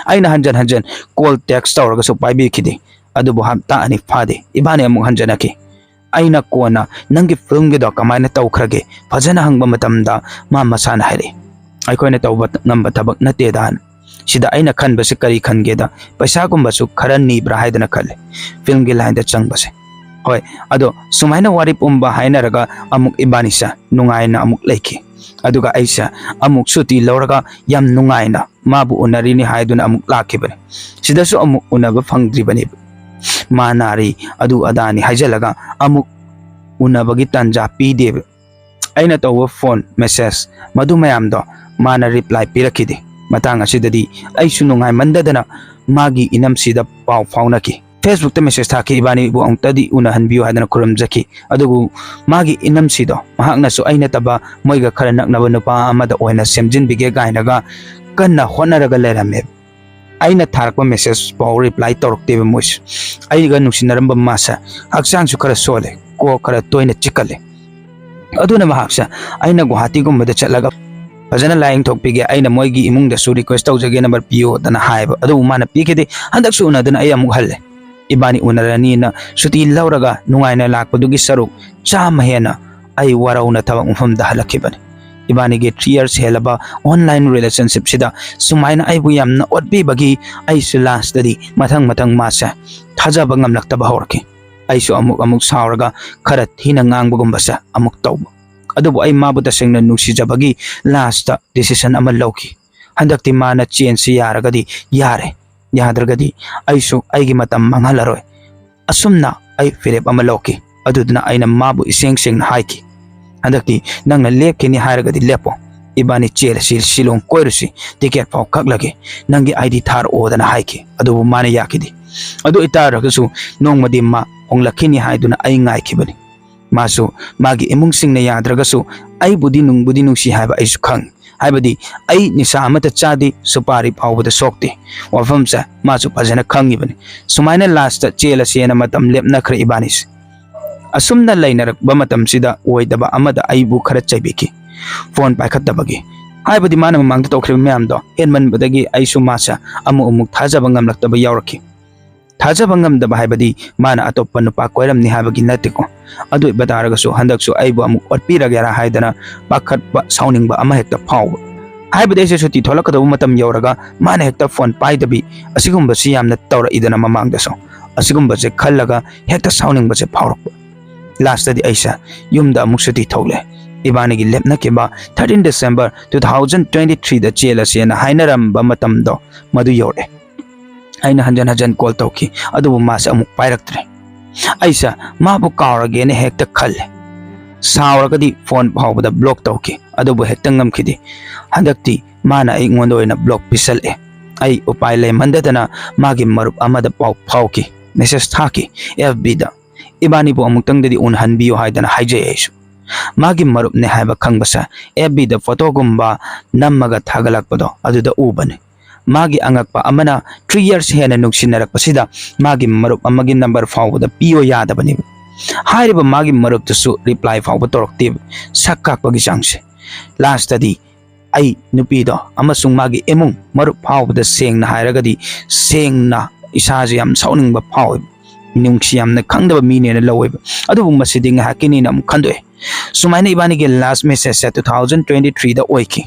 ꯑꯩꯅ ꯍꯟꯖꯟ ꯍꯟꯖꯟ ꯀꯣꯜ, ꯇꯦꯛꯁ ꯇꯧꯔꯒꯁꯨ ꯄꯥꯏꯕꯤꯈꯤꯗꯦ꯫ ꯑꯗꯨꯕꯨ ꯍꯞꯇꯥ ꯑꯅꯤ ꯐꯥꯗꯦ, ꯏꯕꯥꯅꯤ ꯑꯃꯨꯛ ꯍꯟꯖꯟꯅꯈꯤ꯫ ꯑꯩꯅ ꯀꯣꯟꯅ "ꯅꯪꯒꯤ ꯐꯤꯂꯝꯒꯤꯗꯣ ꯀꯃꯥꯏꯅ ꯇꯧꯈ꯭ꯔꯒꯦ?" ꯐꯖꯅ ꯍꯪꯕ ꯃꯇꯝꯗ ꯃꯥ ꯃꯁꯥꯅ ꯍꯥꯏꯔꯛꯏ, "ꯑꯩꯈꯣꯏꯅ ꯇꯧꯕ ꯉꯝꯕ ꯊꯕꯛ ꯅꯠꯇꯦꯗ"꯫ ꯁꯤꯗ ꯑꯩꯅ ꯈꯟꯕꯁꯤ ꯀꯔꯤ ꯈꯟꯒꯦꯗ, ꯄꯩꯁꯥꯒꯨꯝꯕꯁꯨ ꯈꯔ ꯅꯤꯕ꯭ꯔꯥ ꯍꯥꯏꯗꯅ ꯈꯜꯂꯦ ꯐꯤꯂꯝꯒꯤ ꯂꯥꯏꯟꯗ ꯆꯪꯕꯁꯦ꯫ ꯍꯣꯏ, ꯑꯗꯣ ꯁꯨꯃꯥꯏꯅ ꯋꯥꯔꯤ ꯄꯨꯝꯕ ꯍꯥꯏꯅꯔꯒ ꯑꯃꯨꯛ ꯏꯕꯥꯅꯤꯁꯦ ꯅꯨꯡꯉꯥꯏꯅ ꯑꯃꯨꯛ ꯂꯩꯈꯤ꯫ ꯑꯗꯨꯒ ꯑꯩꯁꯦ ꯑꯃꯨꯛ ꯁꯨꯇꯤ ꯂꯧꯔꯒ ꯌꯥꯝ ꯅꯨꯡꯉꯥꯏꯅ ꯃꯥꯕꯨ ꯎꯅꯔꯤꯅꯤ ꯍꯥꯏꯗꯨꯅ ꯑꯃꯨꯛ ꯂꯥꯛꯈꯤꯕꯅꯤ꯫ ꯁꯤꯗꯁꯨ ꯑꯃꯨꯛ ꯎꯅꯕ ꯐꯪꯗ꯭ꯔꯤꯕꯅꯦꯕ꯫ ꯃꯥ ꯅꯥꯔꯤ, ꯑꯗꯨ ꯑꯗꯥꯅꯤ ꯍꯥꯏꯖꯜꯂꯒ ꯑꯃꯨꯛ ꯎꯅꯕꯒꯤ ꯇꯥꯟꯖꯥ ꯄꯤꯗꯦꯕ꯫ ꯑꯩꯅ ꯇꯧꯕ ꯐꯣꯟ, ꯃꯦꯁꯦꯖ, ꯃꯗꯨ ꯃꯌꯥꯝꯗꯣ ꯃꯥꯅ ꯔꯤꯄ꯭ꯂꯥꯏ ꯄꯤꯔꯛꯈꯤꯗꯦ꯫ ꯃꯇꯥꯡ ꯑꯁꯤꯗꯗꯤ ꯑꯩꯁꯨ ꯅꯨꯡꯉꯥꯏꯃꯟꯗꯗꯅ ꯃꯥꯒꯤ ꯏꯅꯝꯁꯤꯗ ꯄꯥꯎ ꯐꯥꯎꯅꯈꯤ꯫ ꯐꯦꯁꯕꯨꯛꯇ ꯃꯦꯁꯦꯖ ꯊꯥꯈꯤ, "ꯏꯕꯥꯅꯤꯕꯨ ꯑꯃꯨꯛꯇꯗꯤ ꯎꯅꯍꯟꯕꯤꯌꯨ" ꯍꯥꯏꯗꯅ ꯈꯨꯔꯨꯝꯖꯈꯤ꯫ ꯑꯗꯨꯕꯨ ꯃꯥꯒꯤ ꯏꯅꯝꯁꯤꯗꯣ ꯃꯍꯥꯛꯅꯁꯨ ꯑꯩ ꯅꯠꯇꯕ ꯃꯣꯏꯒ ꯈꯔ ꯅꯛꯅꯕ ꯅꯨꯄꯥ ꯑꯃꯗ ꯑꯣꯏꯅ ꯁꯦꯝꯖꯤꯟꯕꯤꯒꯦ ꯀꯥꯏꯅꯒ ꯀꯟꯅ ꯍꯣꯠꯅꯔꯒ ꯂꯩꯔꯝꯃꯦ꯫ ꯑꯩꯅ ꯊꯥꯔꯛꯄ ꯃꯦꯁꯦꯖ ꯐꯥꯎ ꯔꯤꯄ꯭ꯂꯥꯏ ꯇꯧꯔꯛꯇꯦꯕ ꯃꯣꯏꯁꯦ꯫ ꯑꯩꯒ ꯅꯨꯡꯁꯤꯅꯔꯝꯕ ꯃꯥꯁꯦ ꯍꯛꯆꯥꯡꯁꯨ ꯈꯔ ꯁꯣꯜꯂꯦ, ꯀꯣꯛ ꯈꯔ ꯇꯣꯏꯅ ꯆꯤꯛꯀꯜꯂꯦ꯫ ꯑꯗꯨꯅ ꯃꯍꯥꯛꯁꯦ ꯑꯩꯅ ꯒꯨꯋꯥꯍꯥꯇꯤꯒꯨꯝꯕꯗ ꯆꯠꯂꯒ ꯐꯖꯅ ꯂꯥꯏꯌꯦꯡꯊꯣꯛꯄꯤꯒꯦ, ꯑꯩꯅ ꯃꯣꯏꯒꯤ ꯏꯃꯨꯡꯗꯁꯨ request ꯇꯧꯖꯒꯦ, number ꯄꯤꯌꯣꯗꯅ ꯍꯥꯏꯕ꯫ ꯑꯗꯨꯕꯨ ꯃꯥꯅ ꯄꯤꯈꯤꯗꯦ꯫ ꯍꯟꯗꯛꯁꯨ ꯎꯅꯗꯨꯅ ꯑꯩ ꯑꯃꯨꯛ ꯍꯜꯂꯦ꯫ ꯏꯕꯥꯅꯤ ꯎꯅꯔꯅꯤꯅ ꯁꯨꯇꯤ ꯂꯧꯔꯒ ꯅꯨꯡꯉꯥꯏꯅ ꯂꯥꯛꯄꯗꯨꯒꯤ ꯁꯔꯨꯛ ꯆꯥꯝꯃ ꯍꯦꯟꯅ ꯑꯩ ꯋꯥꯔꯧꯅ ꯊꯕꯛ ꯃꯐꯝꯗ ꯍꯜꯂꯛꯈꯤꯕꯅꯤ꯫ ꯏꯕꯥꯅꯤꯒꯤ three years ꯍꯦꯜꯂꯕ online relationship ꯁꯤꯗ ꯁꯨꯃꯥꯏꯅ ꯑꯩꯕꯨ ꯌꯥꯝꯅ ꯑꯣꯠꯄꯤꯕꯒꯤ ꯑꯩꯁꯨ last ꯇꯗꯤ ꯃꯊꯪ ꯃꯊꯪ ꯃꯥꯁꯦ ꯊꯥꯖꯕ ꯉꯝꯂꯛꯇꯕ ꯍꯧꯔꯛꯈꯤ꯫ ꯑꯩꯁꯨ ꯑꯃꯨꯛ ꯑꯃꯨꯛ ꯁꯥꯎꯔꯒ ꯈꯔ ꯊꯤꯅ ꯉꯥꯡꯕꯒꯨꯝꯕꯁꯦ ꯑꯃꯨꯛ ꯇꯧꯕ꯫ ꯑꯗꯨꯕꯨ ꯑꯩ ꯃꯥꯕꯨ ꯇꯁꯦꯡꯅ ꯅꯨꯡꯁꯤꯖꯕꯒꯤ last ꯇ decision ꯑꯃ ꯂꯧꯈꯤ꯫ ꯍꯟꯗꯛꯇꯤ ꯃꯥꯅ change ꯁꯤ ꯌꯥꯔꯒꯗꯤ ꯌꯥꯔꯦ, ꯌꯥꯗ꯭ꯔꯒꯗꯤ ꯑꯩꯁꯨ ꯑꯩꯒꯤ ꯃꯇꯝ ꯃꯥꯡꯍꯜꯂꯔꯣꯏ꯫ ꯑꯁꯨꯝꯅ ꯑꯩ ꯐꯤꯔꯦꯞ ꯑꯃ ꯂꯧꯈꯤ꯫ ꯑꯗꯨꯗꯨꯅ ꯑꯩꯅ ꯃꯥꯕꯨ ꯏꯁꯦꯡ ꯁꯦꯡꯅ ꯍꯥꯏꯈꯤ, "ꯍꯟꯗꯛꯇꯤ ꯅꯪꯅ ꯂꯦꯞꯈꯤꯅꯤ ꯍꯥꯏꯔꯒꯗꯤ ꯂꯦꯞꯄꯣ꯫ ꯏꯕꯥꯅꯤ ꯆꯦꯜꯂꯁꯤ, ꯁꯤꯂꯣꯡ ꯀꯣꯏꯔꯨꯁꯤ, ticket ꯐꯥꯎ ꯀꯛꯂꯒꯦ꯫ ꯅꯪꯒꯤ ID ꯊꯥꯔꯛꯑꯣꯗꯅ" ꯍꯥꯏꯈꯤ꯫ ꯑꯗꯨꯕꯨ ꯃꯥꯅ ꯌꯥꯈꯤꯗꯦ꯫ ꯑꯗꯨ ꯑꯣꯏꯇꯥꯔꯒꯁꯨ ꯅꯣꯡꯃꯗꯤ ꯃꯥ ꯍꯣꯡꯂꯛꯈꯤꯅꯤ ꯍꯥꯏꯗꯨꯅ ꯑꯩ ꯉꯥꯏꯈꯤꯕꯅꯤ꯫ ꯃꯥꯁꯨ ꯃꯥꯒꯤ ꯏꯃꯨꯡꯁꯤꯡꯅ ꯌꯥꯗ꯭ꯔꯒꯁꯨ ꯑꯩꯕꯨꯗꯤ ꯅꯨꯡꯕꯨꯗꯤ ꯅꯨꯡꯁꯤ ꯍꯥꯏꯕ ꯑꯩꯁꯨ ꯈꯪꯉꯤ꯫ ꯍꯥꯏꯕꯗꯤ ꯑꯩ ꯅꯤꯁꯥ ꯑꯃꯠꯇ ꯆꯥꯗꯦ, ꯁꯨꯄꯥꯔꯤ ꯐꯥꯎꯕꯗ ꯁꯣꯛꯇꯦ꯫ ꯋꯥꯐꯝꯁꯦ ꯃꯥꯁꯨ ꯐꯖꯅ ꯈꯪꯉꯤꯕꯅꯤ꯫ ꯁꯨꯃꯥꯏꯅ last ꯇ ꯆꯦꯜꯂꯁꯦꯅ ꯃꯇꯝ ꯂꯦꯞꯅꯈ꯭ꯔꯦ ꯏꯕꯥꯅꯤꯁꯦ꯫ ꯑꯁꯨꯝꯅ ꯂꯩꯅꯔꯛꯄ ꯃꯇꯝꯁꯤꯗ ꯑꯣꯏꯗꯕ ꯑꯃꯗ ꯑꯩꯕꯨ ꯈꯔ ꯆꯩꯕꯤꯈꯤ꯫ Phone ꯄꯥꯏꯈꯠꯇꯕꯒꯤ꯫ ꯍꯥꯏꯕꯗꯤ ꯃꯥꯅ ꯃꯃꯥꯡꯗ ꯇꯧꯈ꯭ꯔꯤꯕ ꯃꯌꯥꯝꯗꯣ ꯍꯦꯟꯃꯟꯕꯗꯒꯤ ꯑꯩꯁꯨ ꯃꯥꯁꯦ ꯑꯃꯨꯛ ꯑꯃꯨꯛ ꯊꯥꯖꯕ ꯉꯝꯂꯛꯇꯕ ꯌꯥꯎꯔꯛꯈꯤ꯫ ꯊꯥꯖꯕ ꯉꯝꯗꯕ ꯍꯥꯏꯕꯗꯤ ꯃꯥꯅ ꯑꯇꯣꯞꯄ ꯅꯨꯄꯥ ꯀꯣꯏꯔꯝꯅꯤ ꯍꯥꯏꯕꯒꯤ ꯅꯠꯇꯦꯀꯣ꯫ ꯑꯗꯨ ꯑꯣꯏꯕ ꯇꯥꯔꯒꯁꯨ ꯍꯟꯗꯛꯁꯨ ꯑꯩꯕꯨ ꯑꯃꯨꯛ ꯑꯣꯠꯄꯤꯔꯒꯦꯔꯥ ꯍꯥꯏꯗꯅ ꯄꯥꯈꯠꯄ, ꯁꯥꯎꯅꯤꯡꯕ ꯑꯃ ꯍꯦꯛꯇ ꯐꯥꯎꯕ꯫ ꯍꯥꯏꯕꯗꯤ ꯑꯩꯁꯦ ꯁꯨꯇꯤ ꯊꯣꯛꯂꯛꯀꯗꯧꯕ ꯃꯇꯝ ꯌꯧꯔꯒ ꯃꯥꯅ ꯍꯦꯛꯇ phone ꯄꯥꯏꯗꯕꯤ, ꯑꯁꯤꯒꯨꯝꯕꯁꯤ ꯌꯥꯝꯅ ꯇꯧꯔꯛꯏꯗꯅ ꯃꯃꯥꯡꯗꯁꯨ꯫ ꯑꯁꯤꯒꯨꯝꯕꯁꯦ ꯈꯜꯂꯒ ꯍꯦꯛꯇ ꯁꯥꯎꯅꯤꯡꯕꯁꯦ ꯐꯥꯎꯔꯛꯄ꯫ Last ꯇꯗꯤ ꯑꯩꯁꯦ ꯌꯨꯝꯗ ꯑꯃꯨꯛ ꯁꯨꯇꯤ ꯊꯣꯛꯂꯦ꯫ ꯏꯕꯥꯅꯤꯒꯤ ꯂꯦꯞꯅꯈꯤꯕ thirteen December two thousand twenty three ꯗ ꯆꯦꯜꯂꯁꯦꯅ ꯍꯥꯏꯅꯔꯝꯕ ꯃꯇꯝꯗꯣ ꯃꯗꯨ ꯌꯧꯔꯛꯑꯦ꯫ ꯑꯩꯅ ꯍꯟꯖꯟ ꯍꯟꯖꯟ call ꯇꯧꯈꯤ, ꯑꯗꯨꯕꯨ ꯃꯥꯁꯦ ꯑꯃꯨꯛ ꯄꯥꯏꯔꯛꯇ꯭ꯔꯦ꯫ ꯑꯩꯁꯦ ꯃꯥꯕꯨ ꯀꯥꯎꯔꯒꯦꯅ ꯍꯦꯛꯇ ꯈꯜꯂꯦ꯫ ꯁꯥꯎꯔꯒꯗꯤ phone ꯐꯥꯎꯕꯗ block ꯇꯧꯈꯤ, ꯑꯗꯨꯕꯨ ꯍꯦꯛꯇ ꯉꯝꯈꯤꯗꯦ꯫ ꯍꯟꯗꯛꯇꯤ ꯃꯥꯅ ꯑꯩꯉꯣꯟꯗ ꯑꯣꯏꯅ block ꯄꯤꯁꯜꯂꯛꯑꯦ꯫ ꯑꯩ ꯎꯄꯥꯏ ꯂꯩꯃꯟꯗꯗꯅ ꯃꯥꯒꯤ ꯃꯔꯨꯞ ꯑꯃꯗ ꯄꯥꯎ ꯐꯥꯎꯈꯤ, message ꯊꯥꯈꯤ F B ꯗ꯫ ꯏꯕꯥꯅꯤꯕꯨ ꯑꯃꯨꯛꯇꯪꯗꯗꯤ ꯎꯅꯍꯟꯕꯤꯌꯨ ꯍꯥꯏꯗꯅ ꯍꯥꯏꯖꯩ ꯑꯩꯁꯨ꯫ ꯃꯥꯒꯤ ꯃꯔꯨꯞꯅꯦ ꯍꯥꯏꯕ ꯈꯪꯕꯁꯦ F B ꯗ photo ꯒꯨꯝꯕ ꯅꯝꯃꯒ ꯊꯥꯒꯠꯂꯛꯄꯗꯣ ꯑꯗꯨꯗ ꯎꯕꯅꯤ꯫ ꯃꯥꯒꯤ ꯑꯉꯛꯄ ꯑꯃꯅ three years ꯍꯦꯟꯅ ꯅꯨꯡꯁꯤꯅꯔꯛꯄꯁꯤꯗ ꯃꯥꯒꯤ ꯃꯔꯨꯞ ꯑꯃꯒꯤ number ꯐꯥꯎꯕꯗ ꯄꯤꯌꯣ ꯌꯥꯗꯕꯅꯦꯕ꯫ ꯍꯥꯏꯔꯤꯕ ꯃꯥꯒꯤ ꯃꯔꯨꯞꯇꯨꯁꯨ reply ꯐꯥꯎꯕ ꯇꯧꯔꯛꯇꯦꯕ꯫ ꯁꯛ ꯀꯥꯛꯄꯒꯤ ꯆꯥꯡꯁꯦ꯫ Last ꯇꯗꯤ ꯑꯩ ꯅꯨꯄꯤꯗꯣ ꯑꯃꯁꯨꯡ ꯃꯥꯒꯤ ꯏꯃꯨꯡ ꯃꯔꯨꯞ ꯐꯥꯎꯕꯗ ꯁꯦꯡꯅ ꯍꯥꯏꯔꯒꯗꯤ ꯁꯦꯡꯅ ꯏꯁꯥꯁꯦ ꯌꯥꯝ ꯁꯥꯎꯅꯤꯡꯕ ꯐꯥꯎꯋꯦꯕ, ꯅꯨꯡꯁꯤ ꯌꯥꯝꯅ ꯈꯪꯗꯕ ꯃꯤꯅꯦꯅ ꯂꯧꯋꯦꯕ꯫ ꯑꯗꯨꯕꯨ ꯃꯁꯤꯗꯤ ꯉꯥꯏꯍꯥꯛꯀꯤꯅꯤꯅ ꯑꯃꯨꯛ ꯈꯟꯗꯣꯛꯑꯦ꯫ ꯁꯨꯃꯥꯏꯅ ꯏꯕꯥꯅꯤꯒꯤ ꯂꯥꯁ ꯃꯦꯁꯦꯖꯁꯦ ꯇꯨ ꯊꯥꯎꯖꯟ ꯇ꯭ꯋꯦꯟꯇꯤ ꯊ꯭ꯔꯤꯗ ꯑꯣꯏꯈꯤ꯫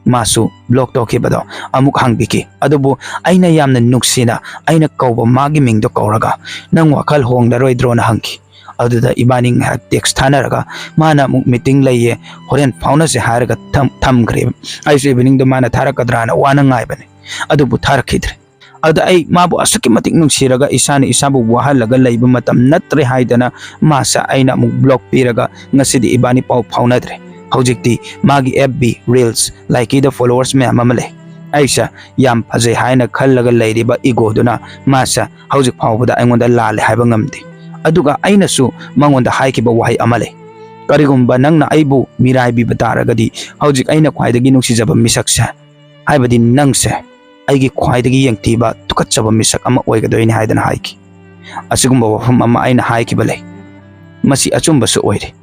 ꯃꯥꯁꯨ ꯕ꯭ꯂꯣꯛ ꯇꯧꯈꯤꯕꯗꯣ ꯑꯃꯨꯛ ꯍꯥꯡꯕꯤꯈꯤ꯫ ꯑꯗꯨꯕꯨ ꯑꯩꯅ ꯌꯥꯝꯅ ꯅꯨꯡꯁꯤꯅ ꯑꯩꯅ ꯀꯧꯕ ꯃꯥꯒꯤ ꯃꯤꯡꯗꯣ ꯀꯧꯔꯒ, "ꯅꯪ ꯋꯥꯈꯜ ꯍꯣꯡꯂꯔꯣꯏꯗ꯭ꯔꯣꯅ?" ꯍꯪꯈꯤ꯫ ꯑꯗꯨꯗ ꯏꯕꯥꯅꯤ ꯉꯥꯏꯍꯥꯛ ꯇꯦꯛꯁ ꯊꯥꯅꯔꯒ, ꯃꯥꯅ ꯑꯃꯨꯛ "ꯃꯤꯇꯤꯡ ꯂꯩꯌꯦ, ꯍꯣꯔꯦꯟ ꯐꯥꯎꯅꯁꯦ" ꯍꯥꯏꯔꯒ ꯊꯝ-, ꯊꯝꯈ꯭ꯔꯦꯕ꯫ ꯑꯩꯁꯨ ꯏꯚꯤꯅꯤꯡꯗꯣ ꯃꯥꯅ ꯊꯥꯔꯛꯀꯗ꯭ꯔꯥꯅ ꯋꯥꯅ ꯉꯥꯏꯕꯅꯦ, ꯑꯗꯨꯕꯨ ꯊꯥꯔꯛꯈꯤꯗ꯭ꯔꯦ꯫ ꯑꯗꯨꯗ ꯑꯩ ꯃꯥꯕꯨ ꯑꯁꯨꯛꯀꯤ ꯃꯇꯤꯛ ꯅꯨꯡꯁꯤꯔꯒ ꯏꯁꯥꯅ ꯏꯁꯥꯕꯨ ꯋꯥꯍꯜꯂꯒ ꯂꯩꯕ ꯃꯇꯝ ꯅꯠꯇ꯭ꯔꯦ ꯍꯥꯏꯗꯅ ꯃꯥꯁꯦ ꯑꯩꯅ ꯑꯃꯨꯛ ꯕ꯭ꯂꯣꯛ ꯄꯤꯔꯒ ꯉꯁꯤꯗꯤ ꯏꯕꯥꯅꯤ ꯄꯥꯎ ꯐꯥꯎꯅꯗ꯭ꯔꯦ꯫ ꯍꯧꯖꯤꯛꯇꯤ ꯃꯥꯒꯤ ꯑꯦꯐ ꯕꯤ ꯔꯤꯜꯁ, ꯂꯥꯏꯀꯤꯗ ꯐꯣꯂꯣꯋꯔꯁ ꯃꯌꯥꯝ ꯑꯃ ꯂꯩ꯫ ꯑꯩꯁꯦ ꯌꯥꯝ ꯐꯖꯩ ꯍꯥꯏꯅ ꯈꯜꯂꯒ ꯂꯩꯔꯤꯕ ꯏꯒꯣꯗꯨꯅ ꯃꯥꯁꯦ ꯍꯧꯖꯤꯛ ꯐꯥꯎꯕꯗ ꯑꯩꯉꯣꯟꯗ ꯂꯥꯜꯂꯦ ꯍꯥꯏꯕ ꯉꯝꯗꯦ꯫ ꯑꯗꯨꯒ ꯑꯩꯅꯁꯨ ꯃꯉꯣꯟꯗ ꯍꯥꯏꯈꯤꯕ ꯋꯥꯍꯩ ꯑꯃ ꯂꯩ, "ꯀꯔꯤꯒꯨꯝꯕ ꯅꯪꯅ ꯑꯩꯕꯨ ꯃꯤꯔꯥꯏꯕꯤꯕ ꯇꯥꯔꯒꯗꯤ ꯍꯧꯖꯤꯛ ꯑꯩꯅ ꯈ꯭ꯋꯥꯏꯗꯒꯤ ꯅꯨꯡꯁꯤꯖꯕ ꯃꯤꯁꯛꯁꯦ, ꯍꯥꯏꯕꯗꯤ ꯅꯪꯁꯦ, ꯑꯩꯒꯤ ꯈ꯭ꯋꯥꯏꯗꯒꯤ ꯌꯦꯡꯊꯤꯕ ꯇꯨꯀꯠꯆꯕ ꯃꯤꯁꯛ ꯑꯃ ꯑꯣꯏꯒꯗꯣꯏꯅꯤ" ꯍꯥꯏꯗꯅ ꯍꯥꯏꯈꯤ꯫ ꯑꯁꯤꯒꯨꯝꯕ ꯋꯥꯐꯝ ꯑꯃ ꯑꯩꯅ ꯍꯥꯏꯈꯤꯕ ꯂꯩ꯫ ꯃꯁꯤ ꯑꯆꯨꯝꯕꯁꯨ ꯑꯣꯏꯔꯦ꯫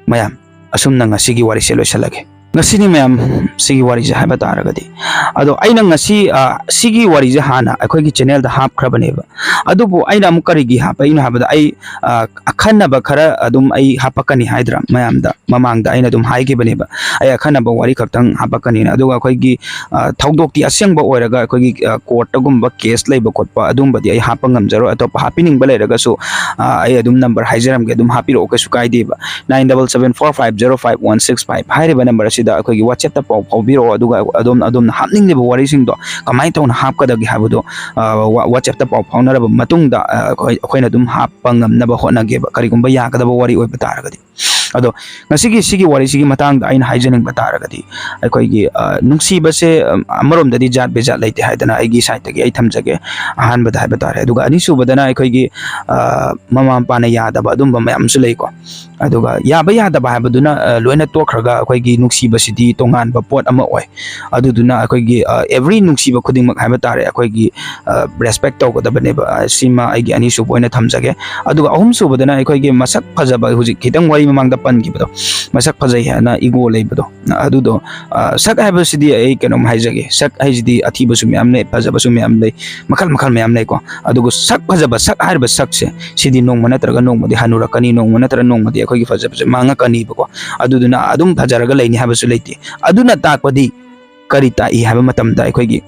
ꯃꯌꯥꯝ, ꯑꯁꯨꯝꯅ ꯉꯁꯤꯒꯤ ꯋꯥꯔꯤꯁꯦ ꯂꯣꯏꯁꯤꯜꯂꯒꯦ꯫ ꯉꯁꯤꯅꯤ ꯃꯌꯥꯝ, ꯁꯤꯒꯤ ꯋꯥꯔꯤꯁꯦ ꯍꯥꯏꯕ ꯇꯥꯔꯒꯗꯤ, ꯑꯗꯣ ꯑꯩꯅ ꯉꯁꯤ, ꯑ, ꯁꯤꯒꯤ ꯋꯥꯔꯤꯁꯦ ꯍꯥꯟꯅ ꯑꯩꯈꯣꯏꯒꯤ ꯆꯦꯅꯦꯜꯗ ꯍꯥꯞꯈ꯭ꯔꯕꯅꯦꯕ꯫ ꯑꯗꯨꯕꯨ ꯑꯩꯅ ꯑꯃꯨꯛ ꯀꯔꯤꯒꯤ ꯍꯥꯞꯄꯛꯏꯅꯣ ꯍꯥꯏꯕꯗ, ꯑꯩ, ꯑ, ꯑꯈꯟꯅꯕ ꯈꯔ ꯑꯗꯨꯝ ꯑꯩ ꯍꯥꯞꯄꯛꯀꯅꯤ ꯍꯥꯏꯗ꯭ꯔꯥ ꯃꯌꯥꯝꯗ, ꯃꯃꯥꯡꯗ ꯑꯩꯅ ꯑꯗꯨꯝ ꯍꯥꯏꯈꯤꯕꯅꯦꯕ, ꯑꯩ ꯑꯈꯟꯅꯕ ꯋꯥꯔꯤ ꯈꯛꯇꯪ ꯍꯥꯞꯄꯛꯀꯅꯤꯅ꯫ ꯑꯗꯨꯒ ꯑꯩꯈꯣꯏꯒꯤ, ꯑ, ꯊꯧꯗꯣꯛꯇꯤ ꯑꯁꯦꯡꯕ ꯑꯣꯏꯔꯒ ꯑꯩꯈꯣꯏꯒꯤ, ꯑ, ꯀꯣꯔꯠꯇꯒꯨꯝꯕ ꯀꯦꯁ ꯂꯩꯕ ꯈꯣꯠꯄ ꯑꯗꯨꯝꯕꯗꯤ ꯑꯩ ꯍꯥꯞꯄ ꯉꯝꯖꯔꯣꯏ꯫ ꯑꯇꯣꯞꯄ ꯍꯥꯞꯄꯤꯅꯤꯡꯕ ꯂꯩꯔꯒꯁꯨ, ꯑ, ꯑꯩ ꯑꯗꯨꯝ ꯅꯝꯕꯔ ꯍꯥꯏꯖꯔꯝꯒꯦ, ꯑꯗꯨꯝ ꯍꯥꯞꯄꯤꯔꯛꯑꯣ, ꯀꯩꯁꯨ ꯀꯥꯏꯗꯦꯕ꯫ Nine double seven four five zero five one six five ꯍꯥꯏꯔꯤꯕ ꯅꯝꯕꯔ ꯑꯁꯤꯗ ꯑꯩꯈꯣꯏꯒꯤ WhatsApp-ꯇ ꯄꯥꯎ ꯐꯥꯎꯕꯤꯔꯛꯑꯣ꯫ ꯑꯗꯨꯒ ꯑꯗꯣꯝ, ꯑꯗꯣꯝꯅ ꯍꯥꯞꯅꯤꯡꯂꯤꯕ ꯋꯥꯔꯤꯁꯤꯡꯗꯣ ꯀꯃꯥꯏꯅ ꯇꯧꯅ ꯍꯥꯞꯀꯗꯒꯦ ꯍꯥꯏꯕꯗꯣ, ꯑ, ꯋꯥ-, WhatsApp-ꯇ ꯄꯥꯎ ꯐꯥꯎꯅꯔꯕ ꯃꯇꯨꯡꯗ, ꯑ, ꯑꯩꯈꯣꯏ, ꯑꯩꯈꯣꯏꯅ ꯑꯗꯨꯝ ꯍꯥꯞꯄ ꯉꯝꯅꯕ ꯍꯣꯠꯅꯒꯦꯕ, ꯀꯔꯤꯒꯨꯝꯕ ꯌꯥꯒꯗꯕ ꯋꯥꯔꯤ ꯑꯣꯏꯕ ꯇꯥꯔꯒꯗꯤ꯫ ꯑꯗꯣ ꯉꯁꯤꯒꯤ ꯁꯤꯒꯤ ꯋꯥꯔꯤꯁꯤꯒꯤ ꯃꯇꯥꯡꯗ ꯑꯩꯅ ꯍꯥꯏꯖꯅꯤꯡꯕ ꯇꯥꯔꯒꯗꯤ, ꯑꯩꯈꯣꯏꯒꯤ, ꯑ, ꯅꯨꯡꯁꯤꯕꯁꯦ, ꯑꯝ, ꯑꯃꯔꯣꯝꯗꯗꯤ ꯖꯥꯠ ꯕꯦꯖꯥꯠ ꯂꯩꯇꯦ ꯍꯥꯏꯗꯅ ꯑꯩꯒꯤ ꯁꯥꯏꯠꯇꯒꯤ ꯑꯩ ꯊꯝꯖꯒꯦ, ꯑꯍꯥꯟꯕꯗ ꯍꯥꯏꯕ ꯇꯥꯔꯦ꯫ ꯑꯗꯨꯒ ꯑꯅꯤꯁꯨꯕꯗꯅ ꯑꯩꯈꯣꯏꯒꯤ, ꯑ, ꯃꯃꯥ ꯃꯄꯥꯅ ꯌꯥꯗꯕ ꯑꯗꯨꯝꯕ ꯃꯌꯥꯝꯁꯨ ꯂꯩꯀꯣ꯫ ꯑꯗꯨꯒ ꯌꯥꯕ ꯌꯥꯗꯕ ꯍꯥꯏꯕꯗꯨꯅ, ꯑ, ꯂꯣꯏꯅ ꯇꯣꯛꯈ꯭ꯔꯒ ꯑꯩꯈꯣꯏꯒꯤ ꯅꯨꯡꯁꯤꯕꯁꯤꯗꯤ ꯇꯣꯉꯥꯟꯕ ꯄꯣꯠ ꯑꯃ ꯑꯣꯏ꯫ ꯑꯗꯨꯗꯨꯅ ꯑꯩꯈꯣꯏꯒꯤ, ꯑ, every ꯅꯨꯡꯁꯤꯕ ꯈꯨꯗꯤꯡꯃꯛ ꯍꯥꯏꯕ ꯇꯥꯔꯦ, ꯑꯩꯈꯣꯏꯒꯤ, ꯑ, ꯔꯦꯁꯄꯦꯛ ꯇꯧꯒꯗꯕꯅꯦꯕ꯫ ꯑ, ꯁꯤꯃ ꯑꯩꯒꯤ ꯑꯅꯤꯁꯨꯕ ꯑꯣꯏꯅ ꯊꯝꯖꯒꯦ꯫ ꯑꯗꯨꯒ ꯑꯍꯨꯝꯁꯨꯕꯗꯅ ꯑꯩꯈꯣꯏꯒꯤ ꯃꯁꯛ ꯐꯖꯕ, ꯍꯧꯖꯤꯛ ꯈꯤꯇꯪ ꯋꯥꯔꯤ ꯃꯃꯥꯡꯗ ꯄꯟꯈꯤꯕꯗꯣ, ꯃꯁꯛ ꯐꯖꯩ ꯍꯥꯏꯅ ꯏꯒꯣ ꯂꯩꯕꯗꯣ, ꯑꯗꯨꯗꯣ, ꯑ, ꯁꯛ ꯍꯥꯏꯕꯁꯤꯗꯤ ꯑꯩ ꯀꯩꯅꯣꯝ ꯍꯥꯏꯖꯒꯦ, ꯁꯛ ꯍꯥꯏꯁꯤꯗꯤ ꯑꯊꯤꯕꯁꯨ ꯃꯌꯥꯝ ꯂꯩ, ꯐꯖꯕꯁꯨ ꯃꯌꯥꯝ ꯂꯩ, ꯃꯈꯜ ꯃꯈꯜ ꯃꯌꯥꯝ ꯂꯩꯀꯣ꯫ ꯑꯗꯨꯒ ꯁꯛ ꯐꯖꯕ, ꯁꯛ ꯍꯥꯏꯔꯤꯕ ꯁꯛꯁꯦ, ꯁꯤꯗꯤ ꯅꯣꯡꯃ ꯅꯠꯇ꯭ꯔꯒ ꯅꯣꯡꯃꯗꯤ ꯍꯟꯅꯨꯔꯛꯀꯅꯤ, ꯅꯣꯡꯃ ꯅꯠꯇ꯭ꯔꯒ ꯅꯣꯡꯃꯗꯤ ꯑꯩꯈꯣꯏꯒꯤ ꯐꯖꯕꯁꯦ ꯃꯥꯡꯉꯛꯀꯅꯤꯕꯀꯣ꯫ ꯑꯗꯨꯗꯨꯅ ꯑꯗꯨꯝ ꯐꯖꯔꯒ ꯂꯩꯅꯤ ꯍꯥꯏꯕꯁꯨ ꯂꯩꯇꯦ꯫ ꯑꯗꯨꯅ ꯇꯥꯛꯄꯗꯤ ꯀꯔꯤ ꯇꯥꯛꯏ ꯍꯥꯏꯕ ꯃꯇꯝꯗ, ꯑꯩꯈꯣꯏꯒꯤ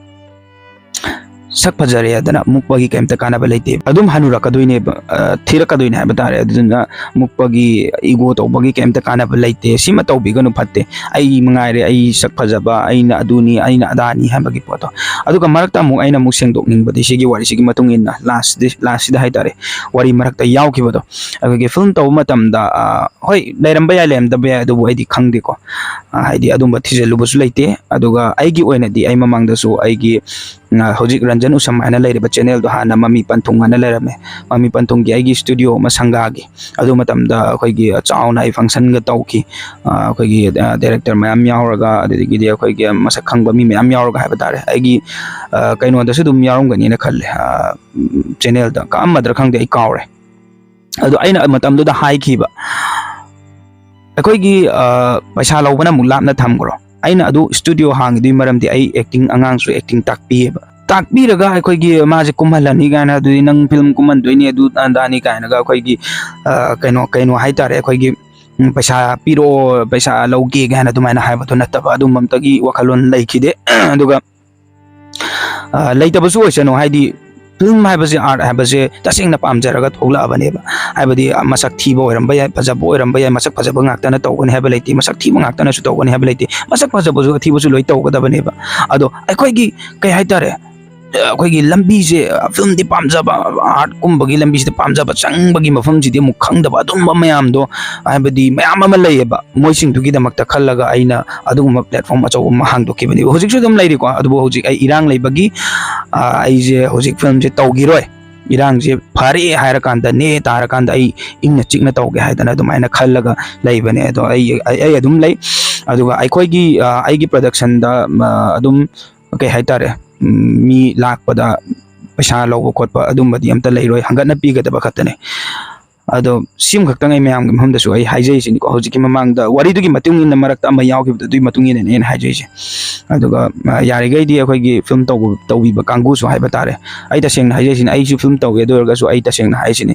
ꯁꯛ ꯐꯖꯔꯦ ꯍꯥꯏꯗꯅ ꯃꯨꯛꯄꯒꯤ ꯀꯩꯝꯇ ꯀꯥꯟꯅꯕ ꯂꯩꯇꯦ꯫ ꯑꯗꯨꯝ ꯍꯟꯅꯨꯔꯛꯀꯗꯣꯏꯅꯦꯕ, ꯑ, ꯊꯤꯔꯛꯀꯗꯣꯏꯅꯦ ꯍꯥꯏꯕ ꯇꯥꯔꯦ꯫ ꯑꯗꯨꯗꯨꯅ ꯃꯨꯛꯄꯒꯤ, ꯏꯒꯣ ꯇꯧꯕꯒꯤ ꯀꯩꯝꯇ ꯀꯥꯟꯅꯕ ꯂꯩꯇꯦ꯫ ꯁꯤꯃ ꯇꯧꯕꯤꯒꯅꯨ, ꯐꯠꯇꯦ꯫ ꯑꯩ ꯃꯉꯥꯏꯔꯦ, ꯑꯩ ꯁꯛ ꯐꯖꯕ, ꯑꯩꯅ ꯑꯗꯨꯅꯤ, ꯑꯩꯅ ꯑꯗꯥꯅꯤ ꯍꯥꯏꯕꯒꯤ ꯄꯣꯠꯇꯣ꯫ ꯑꯗꯨꯒ ꯃꯔꯛꯇ ꯑꯃꯨꯛ ꯑꯩꯅ ꯑꯃꯨꯛ ꯁꯦꯡꯗꯣꯛꯅꯤꯡꯕꯗꯤ, ꯁꯤꯒꯤ ꯋꯥꯔꯤꯁꯤꯒꯤ ꯃꯇꯨꯡ ꯏꯟꯅ ꯂꯥꯁ, ꯂꯥꯁꯁꯤꯗ ꯍꯥꯏꯇꯥꯔꯦ, ꯋꯥꯔꯤ ꯃꯔꯛꯇ ꯌꯥꯎꯈꯤꯕꯗꯣ, ꯑꯩꯈꯣꯏꯒꯤ ꯐꯤꯂꯝ ꯇꯧꯕ ꯃꯇꯝꯗ, ꯑ, ꯍꯣꯏ, ꯂꯩꯔꯝꯕ ꯌꯥꯏ, ꯂꯩꯔꯝꯗꯕ ꯌꯥꯏ, ꯑꯗꯨꯕꯨ ꯑꯩꯗꯤ ꯈꯪꯗꯦꯀꯣ꯫ ꯑ, ꯍꯥꯏꯗꯤ ꯑꯗꯨꯝꯕ ꯊꯤꯖꯤꯜꯂꯨꯕꯁꯨ ꯂꯩꯇꯦ꯫ ꯑꯗꯨꯒ ꯑꯩꯒꯤ ꯑꯣꯏꯅꯗꯤ, ꯑꯩ ꯃꯃꯥꯡꯗꯁꯨ ꯑꯩꯒꯤ, ꯑ, ꯍꯧꯖꯤꯛ ꯔꯟꯖꯟ ꯎꯁꯝ ꯍꯥꯏꯅ ꯂꯩꯔꯤꯕ ꯆꯦꯅꯦꯜꯗꯣ, ꯍꯥꯟꯅ ꯃꯃꯤ ꯄꯟꯊꯨꯡ ꯍꯥꯏꯅ ꯂꯩꯔꯝꯃꯦ꯫ ꯃꯃꯤ ꯄꯟꯊꯨꯡꯒꯤ ꯑꯩꯒꯤ ꯁ꯭ꯇꯨꯗꯤꯑꯣ ꯑꯃ ꯁꯪꯒꯥꯒꯤ, ꯑꯗꯨ ꯃꯇꯝꯗ ꯑꯩꯈꯣꯏꯒꯤ ꯆꯥꯎꯅ ꯑꯩ ꯐꯪꯁꯟꯒ ꯇꯧꯈꯤ꯫ ꯑ, ꯑꯩꯈꯣꯏꯒꯤ, ꯑ, ꯗꯥꯏꯔꯦꯛꯇꯔ ꯃꯌꯥꯝ ꯌꯥꯎꯔꯒ, ꯑꯗꯨꯗꯒꯤꯗꯤ ꯑꯩꯈꯣꯏꯒꯤ ꯃꯁꯛ ꯈꯪꯕ ꯃꯤ ꯃꯌꯥꯝ ꯌꯥꯎꯔꯒ ꯍꯥꯏꯕ ꯇꯥꯔꯦ꯫ ꯑꯩꯒꯤ, ꯑ, ꯀꯩꯅꯣꯗꯁꯨ ꯑꯗꯨꯝ ꯌꯥꯎꯔꯝꯒꯅꯤꯅ ꯈꯜꯂꯦ, ꯑ, ꯎꯝ, ꯆꯦꯅꯦꯜꯗ ꯀꯛꯑꯝꯃꯗ꯭ꯔꯥ ꯈꯪꯗꯦ, ꯑꯩ ꯀꯥꯎꯔꯦ꯫ ꯑꯗꯣ ꯑꯩꯅ ꯃꯇꯝꯗꯨꯗ ꯍꯥꯏꯈꯤꯕ, ꯑꯩꯈꯣꯏꯒꯤ, ꯑ, ꯄꯩꯁꯥ ꯂꯧꯕꯅ ꯑꯃꯨꯛ ꯂꯥꯞꯅ ꯊꯝꯈ꯭ꯔꯣ꯫ ꯑꯩꯅ ꯑꯗꯨ ꯁ꯭ꯇꯨꯗꯤꯑꯣ ꯍꯥꯡꯉꯤꯗꯨꯒꯤ ꯃꯔꯝꯗꯤ, ꯑꯩ ꯑꯦꯛꯇꯤꯡ, ꯑꯉꯥꯡꯁꯨ ꯑꯦꯛꯇꯤꯡ ꯇꯥꯛꯄꯤꯌꯦꯕ꯫ ꯇꯥꯛꯄꯤꯔꯒ ꯑꯩꯈꯣꯏꯒꯤ ꯃꯥꯁꯦ ꯀꯨꯝꯍꯜꯂꯅꯤ ꯀꯥꯏꯅ, ꯑꯗꯨꯗꯤ ꯅꯪ ꯐꯤꯂꯝ ꯀꯨꯝꯍꯟꯗꯣꯏꯅꯤ, ꯑꯗꯨ ꯑꯗꯥꯅꯤ ꯀꯥꯏꯅꯒ ꯑꯩꯈꯣꯏꯒꯤ, ꯑ, ꯀꯩꯅꯣ, ꯀꯩꯅꯣ ꯍꯥꯏꯇꯥꯔꯦ, ꯑꯩꯈꯣꯏꯒꯤ, ꯎꯝ, "ꯄꯩꯁꯥ ꯄꯤꯔꯛꯑꯣ, ꯄꯩꯁꯥ ꯂꯧꯒꯦ" ꯀꯥꯏꯅ ꯑꯗꯨꯃꯥꯏꯅ ꯍꯥꯏꯕꯗꯣ ꯅꯠꯇꯕ, ꯑꯗꯨꯝꯕ ꯑꯝꯇꯒꯤ ꯋꯥꯈꯜꯂꯣꯟ ꯂꯩꯈꯤꯗꯦ꯫ ꯑꯗꯨꯒ ꯑ, ꯂꯩꯇꯕꯁꯨ ꯑꯣꯏꯁꯅꯨ, ꯍꯥꯏꯗꯤ ꯐꯤꯂꯝ ꯍꯥꯏꯕꯁꯦ, ꯑꯥꯔꯠ ꯍꯥꯏꯕꯁꯦ ꯇꯁꯦꯡꯅ ꯄꯥꯝꯖꯔꯒ ꯊꯣꯛꯂꯛꯑꯕꯅꯦꯕ꯫ ꯍꯥꯏꯕꯗꯤ, ꯑ, ꯃꯁꯛ ꯊꯤꯕ ꯑꯣꯏꯔꯝꯕ ꯌꯥꯏ, ꯐꯖꯕ ꯑꯣꯏꯔꯝꯕ ꯌꯥꯏ, ꯃꯁꯛ ꯐꯖꯕ ꯉꯥꯛꯇꯅ ꯇꯧꯒꯅꯤ ꯍꯥꯏꯕ ꯂꯩꯇꯦ, ꯃꯁꯛ ꯊꯤꯕ ꯉꯥꯛꯇꯅꯁꯨ ꯇꯧꯒꯅꯤ ꯍꯥꯏꯕ ꯂꯩꯇꯦ, ꯃꯁꯛ ꯐꯖꯕꯁꯨ ꯑꯊꯤꯕꯁꯨ ꯂꯣꯏ ꯇꯧꯒꯗꯕꯅꯦꯕ꯫ ꯑꯗꯣ ꯑꯩꯈꯣꯏꯒꯤ, ꯀꯩ ꯍꯥꯏꯇꯥꯔꯦ, ꯑ, ꯑꯩꯈꯣꯏꯒꯤ ꯂꯝꯕꯤꯁꯦ, ꯑ, ꯐꯤꯂꯝꯗꯤ ꯄꯥꯝꯖꯕ, ꯑꯥꯔꯠꯀꯨꯝꯕꯒꯤ ꯂꯝꯕꯤꯁꯤꯗ ꯄꯥꯝꯖꯕ ꯆꯪꯕꯒꯤ ꯃꯐꯝꯁꯤꯗꯤ ꯑꯃꯨꯛ ꯈꯪꯗꯕ, ꯑꯗꯨꯝꯕ ꯃꯌꯥꯝꯗꯣ, ꯍꯥꯏꯕꯗꯤ, ꯃꯌꯥꯝ ꯑꯃ ꯂꯩꯌꯦꯕ꯫ ꯃꯣꯏꯁꯤꯡꯗꯨꯒꯤꯗꯃꯛꯇ ꯈꯜꯂꯒ ꯑꯩꯅ ꯑꯗꯨꯒꯨꯝꯕ ꯄ꯭ꯂꯦꯠꯐꯣꯝ ꯑꯆꯧꯕ ꯑꯃ ꯍꯥꯡꯗꯣꯛꯈꯤꯕꯅꯦꯕ꯫ ꯍꯧꯖꯤꯛꯁꯨ ꯑꯗꯨꯝ ꯂꯩꯔꯤꯀꯣ, ꯑꯗꯨꯕꯨ ꯍꯧꯖꯤꯛ ꯑꯩ ꯏꯔꯥꯡ ꯂꯩꯕꯒꯤ, ꯑ, ꯑꯩꯁꯦ ꯍꯧꯖꯤꯛ ꯐꯤꯂꯝꯁꯦ ꯇꯧꯈꯤꯔꯣꯏ꯫ ꯏꯔꯥꯡꯁꯦ ꯐꯔꯦ ꯍꯥꯏꯔꯀꯥꯟꯗ, ꯅꯦ ꯇꯥꯔꯀꯥꯟꯗ ꯑꯩ ꯏꯪꯅ ꯆꯤꯛꯅ ꯇꯧꯒꯦ ꯍꯥꯏꯗꯅ ꯑꯗꯨꯃꯥꯏꯅ ꯈꯜꯂꯒ ꯂꯩꯕꯅꯦ꯫ ꯑꯗꯣ ꯑꯩ, ꯑꯩ, ꯑꯩ ꯑꯗꯨꯝ ꯂꯩ꯫ ꯑꯗꯨꯒ ꯑꯩꯈꯣꯏꯒꯤ, ꯑ, ꯑꯩꯒꯤ ꯄ꯭ꯔꯗꯛꯁꯟꯗ, ꯑ, ꯑꯗꯨꯝ, ꯀꯩ ꯍꯥꯏꯇꯥꯔꯦ, ꯎꯝ, ꯃꯤ ꯂꯥꯛꯄꯗ ꯄꯩꯁꯥ ꯂꯧꯕ ꯈꯣꯠꯄ ꯑꯗꯨꯝꯕꯗꯤ ꯑꯝꯇ ꯂꯩꯔꯣꯏ, ꯍꯪꯒꯠꯅ ꯄꯤꯒꯗꯕ ꯈꯛꯇꯅꯦ꯫ ꯑꯗꯣ ꯁꯤꯃꯈꯛꯇꯪ ꯑꯩ ꯃꯌꯥꯝꯒꯤ ꯃꯐꯝꯗꯁꯨ ꯑꯩ ꯍꯥꯏꯖꯔꯤꯁꯤꯅꯤꯀꯣ꯫ ꯍꯧꯖꯤꯛꯀꯤ ꯃꯃꯥꯡꯗ ꯋꯥꯔꯤꯗꯨꯒꯤ ꯃꯇꯨꯡ ꯏꯟꯅ ꯃꯔꯛꯇ ꯑꯃ ꯌꯥꯎꯈꯤꯕꯗꯣ, ꯑꯗꯨꯒꯤ ꯃꯇꯨꯡ ꯏꯟꯅꯅꯦ ꯑꯩꯅ ꯍꯥꯏꯖꯔꯤꯁꯦ꯫ ꯑꯗꯨꯒ ꯑ, ꯌꯥꯔꯤꯈꯩꯗꯤ ꯑꯩꯈꯣꯏꯒꯤ ꯐꯤꯂꯝ ꯇꯧꯕ ꯇꯧꯕꯤꯕ ꯀꯥꯡꯕꯨꯁꯨ ꯍꯥꯏꯕ ꯇꯥꯔꯦ, ꯑꯩ ꯇꯁꯦꯡꯅ ꯍꯥꯏꯖꯔꯤꯁꯤꯅꯤ, ꯑꯩꯁꯨ ꯐꯤꯂꯝ ꯇꯧꯋꯦ, ꯑꯗꯨ ꯑꯣꯏꯔꯒꯁꯨ ꯑꯩ ꯇꯁꯦꯡꯅ ꯍꯥꯏꯁꯤꯅꯤ,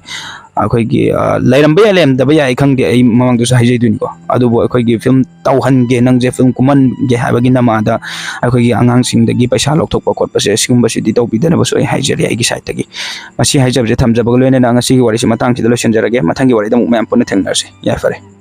ꯑꯩꯈꯣꯏꯒꯤ ꯑ, ꯂꯩꯔꯝꯕ ꯌꯥꯏ, ꯂꯩꯔꯝꯗꯕ ꯌꯥꯏ, ꯑꯩ ꯈꯪꯗꯦ, ꯑꯩ ꯃꯃꯥꯡꯗꯁꯨ ꯍꯥꯏꯖꯗꯣꯏꯅꯤꯀꯣ꯫ ꯑꯗꯨꯕꯨ ꯑꯩꯈꯣꯏꯒꯤ ꯐꯤꯂꯝ ꯇꯧꯍꯟꯒꯦ, ꯅꯪꯁꯦ ꯐꯤꯂꯝ ꯀꯨꯝꯍꯟꯒꯦ ꯍꯥꯏꯕꯒꯤ ꯅꯃꯥꯗ ꯑꯩꯈꯣꯏꯒꯤ ꯑꯉꯥꯡꯁꯤꯡꯗꯒꯤ ꯄꯩꯁꯥ ꯂꯧꯊꯣꯛꯄ ꯈꯣꯠꯄꯁꯦ, ꯁꯤꯒꯨꯝꯕꯁꯤꯗꯤ ꯇꯧꯕꯤꯗꯅꯕꯁꯨ ꯑꯩ ꯍꯥꯏꯖꯔꯤ ꯑꯩꯒꯤ ꯁꯥꯏꯠꯇꯒꯤ꯫ ꯃꯁꯤ ꯍꯥꯏꯖꯕꯁꯦ ꯊꯝꯖꯕꯒ ꯂꯣꯏꯅꯅ ꯉꯁꯤꯒꯤ ꯋꯥꯔꯤꯁꯤ ꯃꯇꯥꯡꯁꯤꯗ ꯂꯣꯏꯁꯤꯟꯖꯔꯒꯦ꯫ ꯃꯊꯪꯒꯤ ꯋꯥꯔꯤꯗ ꯑꯃꯨꯛ ꯃꯌꯥꯝ ꯄꯨꯟꯅ ꯊꯦꯡꯅꯔꯁꯤ꯫ ꯌꯥꯏꯐꯔꯦ꯫